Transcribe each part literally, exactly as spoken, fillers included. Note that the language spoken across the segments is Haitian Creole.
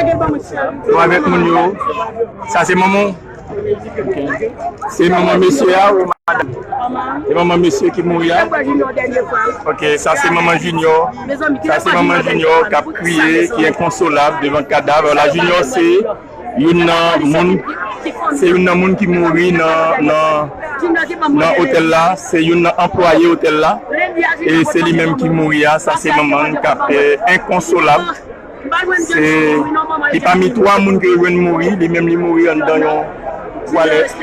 Nou avèk moun yo. Sa se manman. Se manman mesye a ou madanm? Se manman mesye ki mouri a? Ok, sa se manman Junior. Sa se manman Junior k ap kriye, ki enkonsolab devan kadav. La Junior se youn nan moun, se youn nan moun ki mouri nan, nan, nan otèl la. Se youn nan anplwaye otèl la. E se li menm ki mouri a. Sa se manman k ap, eh, enkonsolab. Se, li pami twa moun ke yo jwenn mouri, li menm li mouri anndan yon twalèt.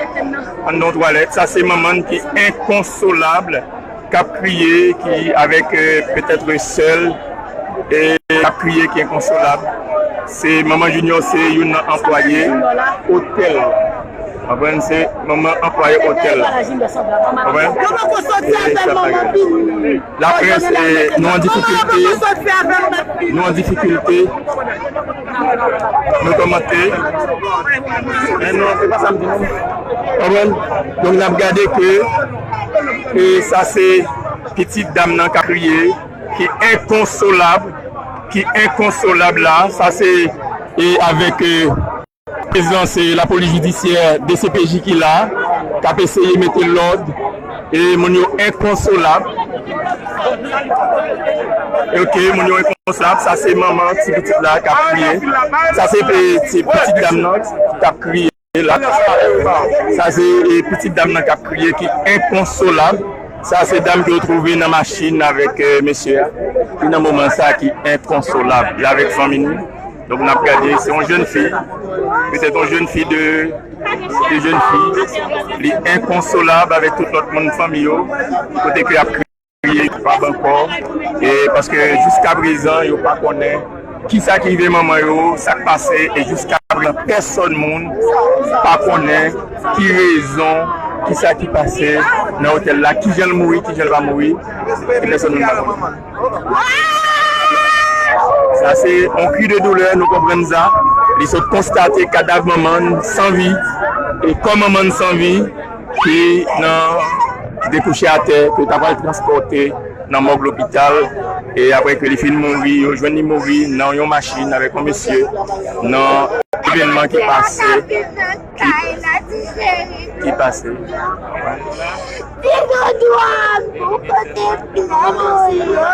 Anndan yon twalèt. Sa se manman ki enkonsolab, k ap kriye, ki avèk, eh, petèt sè l, e k ap kriye, ki enkonsolab. Se manman Junior, se youn nan anplwaye otèl. Konprann, se manman anplwaye otèl la. Konprann? Laprès, eh, nou an difikilte. Nou an difikilte. Nou kòmante. Men non, se pa sa m di non. Konprann? Donk, n ap gade ke, eh, sa se pitit dam nan k ap kriye, ki enkonsolab, ki enkonsolab la. Sa se, eh, avèk, eh, Prezans lapolis jidisyè, D C P J ki la, k ap eseye mete lòd, e moun yo enkonsolab. Ok, moun yo enkonsolab. Sa se manman ti pitit la k ap kriye. Sa se pe-, ti pitit dam nan k ap kriye la. Sa se, e, pitit dam nan k ap kriye ki enkonsolab. Sa se dam ke yo twouve nan machin avèk, e, mesye a, ki nan moman sa ki enkonsolab. Li avèk fanmi l. Donk, n ap gade, se yon jèn fi, petèt yon jèn fi de, de jèn fi, li enkonsolab avèk tout lòt moun fanmi yo, kote ke y ap kriye koupab ankò, e paske jiskaprezan, yo pa konnen kisa ki rive manman yo, sa k pase, e jiskaprezan, pèsòn moun pa konnen ki rezon, kisa ki pase nan otèl la, kijan l mouri, kijan l pa mouri, e pèsòn moun pa konnen. Sa se yon kri de doulè, nou konprann sa. Li sot konstate kadav manman n san vi. E kò manman n san vi, ki nan, ki te kouche atè, ke yo ta pral transpòte nan mòg lopital. E apre ke li fin mouri, yo jwenn li mouri nan yon machin avèk yon mesye nan evènman ki pase. Ki, ki pase. Ti doudou an pou kote pye mwen yo.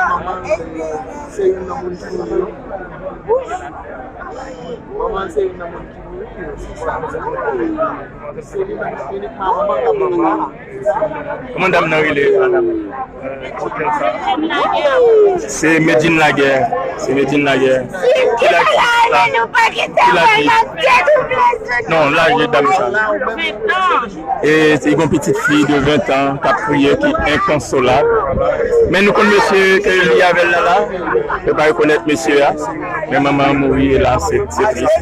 Se youn nan moun ki mouri yo. Manman se youn nan moun ki mouri yo. Se li menm inikman manman k ap manman. Kòman dam nan rele? Se Medjine Laguerre. Se Medjine Laguerre. Ki laj pitit la? Ki laj li? Non, laj dam sa. E se yon pitit fi de ven tan k ap kriye, ki enkonsolab. Men nou konn mesye ke li avè l la, la. Yo pa rekonèt mesye a. Men manman an mouri, elas, se, se tris.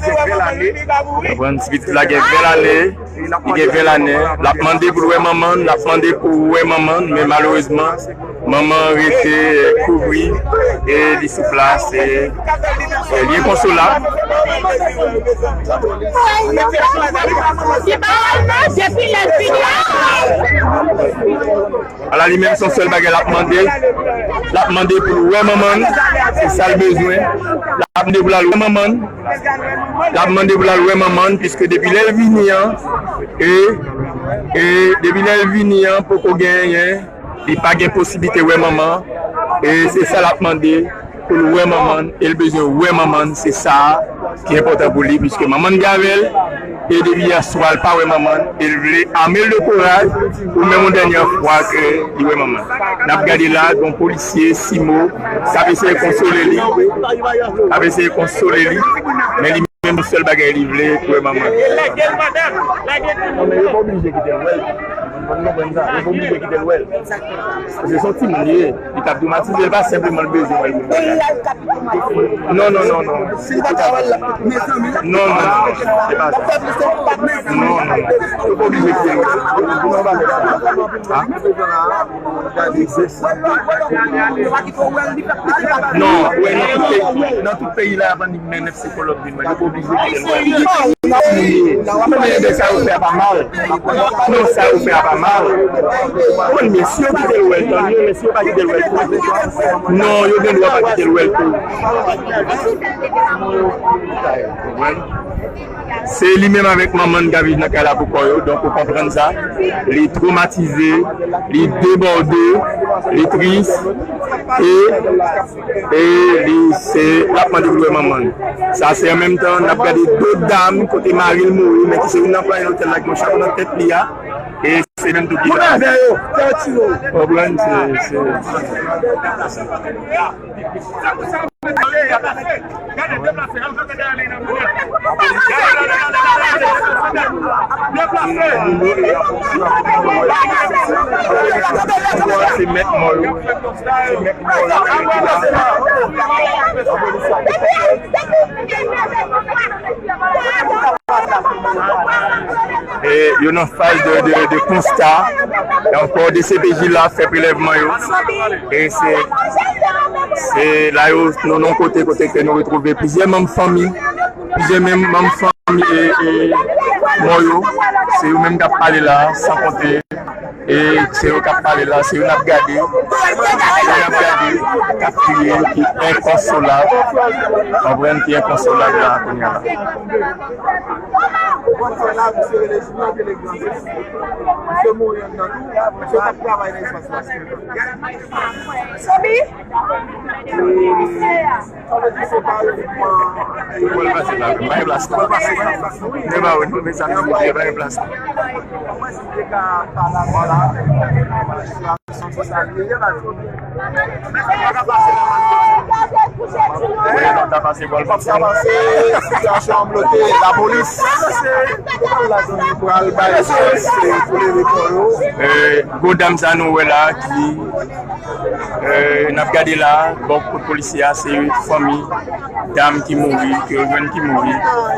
Konprann? Ti pitit la gen ven lane. Li gen ven lane, l ap mande pou l wè manman l, l ap mande pou wè manman l, men malerezman, manman an rete, eh, kouvri, e li sou plas, e, e li enkonsolab. Ala li menm, se yon sèl bagay l ap mande. L ap mande pou l wè manman l, se sa l bezwen. L ap mande pou l al wè manman l. L ap mande pou l al wè manman l, piske depi lè l vini an, e, e depi lè l vini an, poko gen anyen, li pa gen posiblite wè manman, e se sa l ap mande, pou l wè manman l, e l bezwen wè manman l, se sa ki enpòtan pou li, piske manman l gen avè l, e depi yè swa l pa wè manman l, e l vle ame l de kouraj, pou menm yon dènyè fwa ke li wè manman l. N ap gade la, gen yon polisye, Simo, k ap eseye konsole li, k ap eseye konsole li, men li menm sèl bagay li vle pou wè manman l. Non, men yo pa oblije kite l wè l. Ou konprann sa? Yo pa oblije kite l wè l. Paske se yon timoun li ye. Li t ap twomatize, li pa senpleman l bezwen wè l pou l wè l. Non, non, non, non. Non, non, non, non. Se pa sa. Non, non, non. Yo pa oblije kite l wè l. Ou konprann bagay sa? Ha? Non, wè, nan tout peyi, nan tout peyi la, y ap annik men nèf sikològ vin wè l. Yo pa oblije kite l wè l. Ou konnen sa yo fè a pa mal. Non, sa yo fè a pa mal. Ou konn, men si yo kite l wè l, tan mye, men si yo pa kite l wè l, non, yo gen dwa pa kite l wè l tou. Se li menm avèk manman n k ap viv nan kay la pou kò yo, donk ou konprann sa. Li twomatize, li debòde, li tris, e E li se, l ap mande pou l wè manman l. Sa se an menm tan, n ap gade de dam kote mari l mouri, men ki se youn nan anplwaye otèl la ki gen yon chapo nan tèt li a. E se menm tou ki la. Konprann? Se, se, se mèt mò yo. E yo nan faz de, de, de konsta. E ankò, D C P J la fè prelèvman yo. E se, se la yo, nou, nan kote, kote ke nou retwouve plizyè manm fanmi, plizyè menm manm fanmi e, e mò yo. Se yo menm k ap pale la, san konte E se yo k ap pale la, se yo n ap gade, se yo n ap gade, k ap kriye, ki enkonsolab. Konprann, ki enkonsolab la, kounye a la. Misye mouri anndan tou, misye t ap travay nan espas la. Sa vle di se pa inikman. Fò l pase la, pa gen plas la. Men ba wi, non, men sa, men ba gen plas la. Wi, nou ta pase bò l pase. Sitiyasyon an bloke, lapolis pral bay chans pou leve kò yo. E, gwo dam sa nou wè la ki Eh, n ap gade la, bò kot polisye a, se fanmi dam ki mouri, ke yo jwenn ki mouri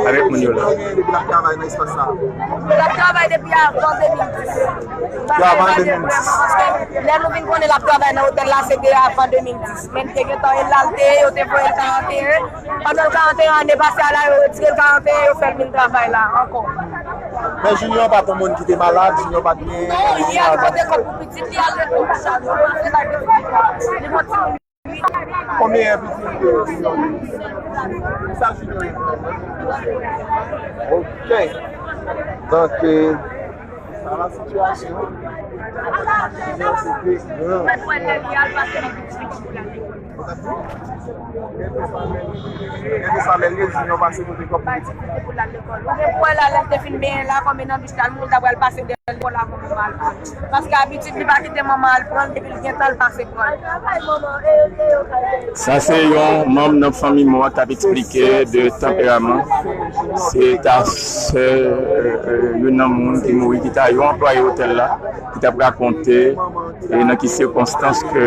avèk moun yo la. L ap travay depi avan de mil dis. Depi avan de mil dis. Paske lè nou vin konnen l ap travay nan otèl la, se te avan de mil dis. Men te gentan, e la l te ye, yo te voye l karant e en. Pandan l karant e en, ane pase a la, yo retire l karant e en, yo fè l vin travay la ankò. Men Junior pa t yon moun ki te malad, Junior pa t gen. Non, li al pote kòb pou pitit li, al ret pou chak jou, al ret ak pitit li. Li gon timoun. Konbyen pitit Junior gen? Sa Junior gen? Ok. Donk, euh, sa la sitiyasyon. Junior se te gran. Ou tande sa, men, men sa, men, Junior pase kote kòb pou pitit. Ou gen pou wè la, lè l te fin benyen la, kòm e nan douch la, l mouri, l ta pral pase dèyè l, pou la, pou l al pran. Paske abitid li pa kite manman al pran l, depi l gen tan, l pase pran l. Sa se yon manm nan fanmi mò a k t ap eksplike de tanperaman. Se ta sè, euh, euh, youn nan moun ki mouri, ki ta yon anplwaye otèl la, ki t ap rakonte, e nan ki sikonstans ke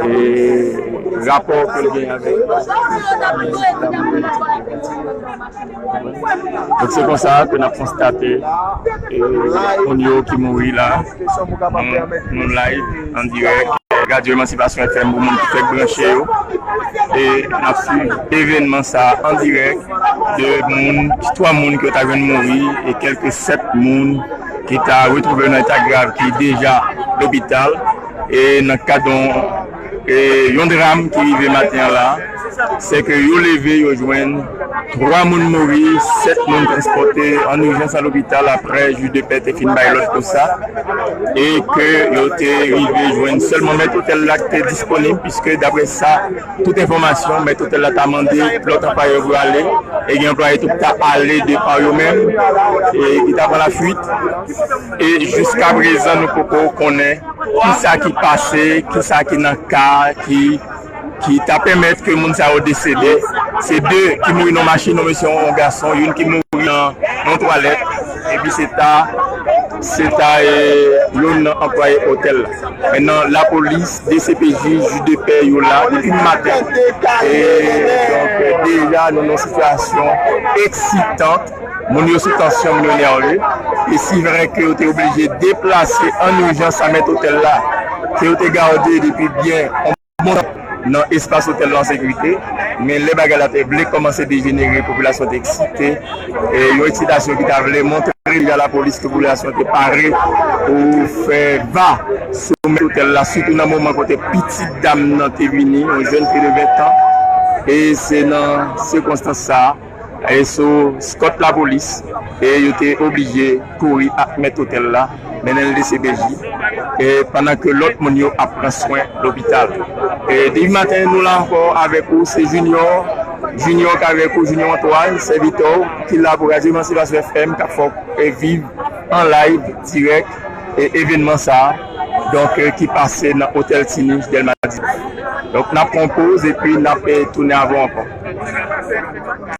e rapò ke l gen avèk. Donk, se konsa ke n ap konstate, e, moun yo ki mouri la. Nou, nou live, an dirèk, Radyo Emansipasyon F M pou moun ki fèk branche yo. E n ap swiv evènman sa an dirèk de moun, twa moun ki yo ta jwenn mouri e kèlke sèt moun ki ta retwouve yo nan eta grav ki deja lopital. E nan kad yon, e, yon dram ki rive maten an la, se ke yo leve, yo jwenn twa moun mouri, sèt moun transpòte an ijans a lopital apre jij de pè te fin bay lòd konsa, e ke yo te rive jwenn sèlman mèt otèl la ki te disponib, piske daprè sa, tout enfòmasyon, mèt otèl la ta mande lòt anplwaye yo pou yo ale, e gen anplwaye tou ki ta ale de pa yo menm, e ki ta pran lafuit. E jiskaprezan, nou poko konnen kisa ki pase, kisa ki nan ka, ki, ki ta pèmèt ke moun sa yo desede. Se de ki mouri nan machin, yon mesye, yon gason, youn ki mouri nan, nan twalèt, epi se ta, se ta, e, youn nan anplwaye otèl la. Mentnan, lapolis, D C P J, jij de pè yo la depi maten. E, donk, deja, nou nan yon sitiyasyon eksitan. Moun yo sou tansyon, moun yo nève. E si vrè ke yo te oblije deplase an ijans a mèt otèl la, ke yo te gade depi byen yon bon tan, nan espas otèl la an sekirite, men lè bagay la te vle kòmanse dejenere, popilasyon te eksite, e yon eksitasyon ki ta vle montre deja lapolis ke popilasyon te pare pou fè va sou mèt otèl la, sitou nan moman kote pitit dam nan te vini, yon jèn fi de ven tan, e se nan sikonstans sa a, e sou eskòt lapolis, e yo te oblije kouri ak mèt otèl la, mennen l D C P J, e pandan ke lòt moun yo ap pran swen lopital. E depi maten, nou la ankò avèk ou, se Junior, Junior k avèk ou, Junior Antoine, sèvitè w, ki la pou Radyo Emansipasyon F M, k ap fè w, e, viv an live, dirèk, e evènman sa a, donk, e, ki pase nan Otèl Tini, Dèlma diznèf. Donk, n ap pran yon poz, epi n ap, e, tounen avè w ankò.